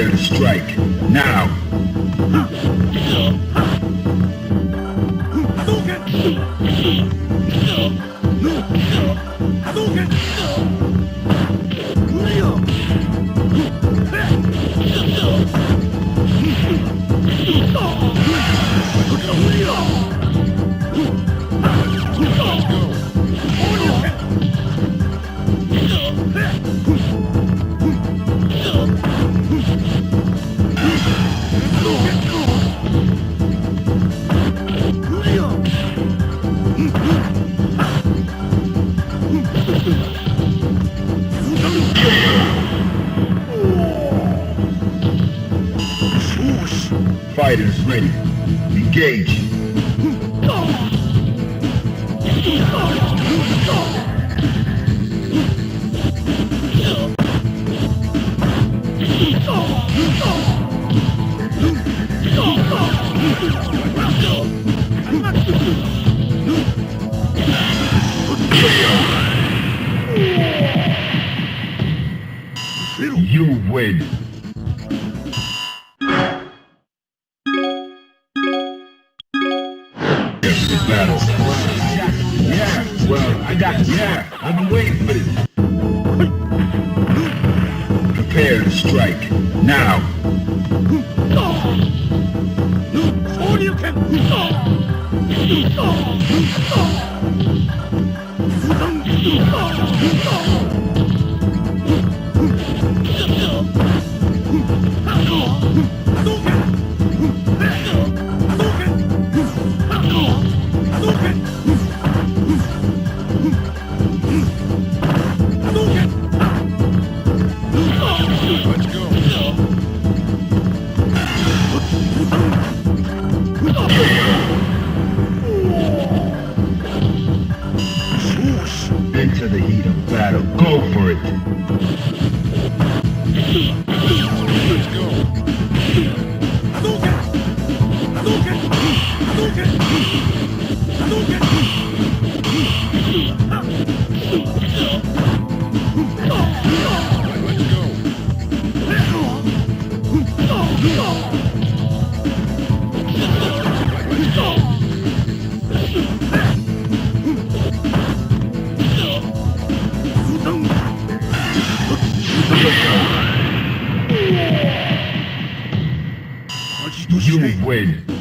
Prepare to strike. Now! Fighters ready. Engage. You win. Battle. Yeah, well, I got, yeah, I've been waiting for this. Prepare to strike. Now. Let's go. Into the heat of battle. Go for it. Let's go. Let's go. Let's go. You win.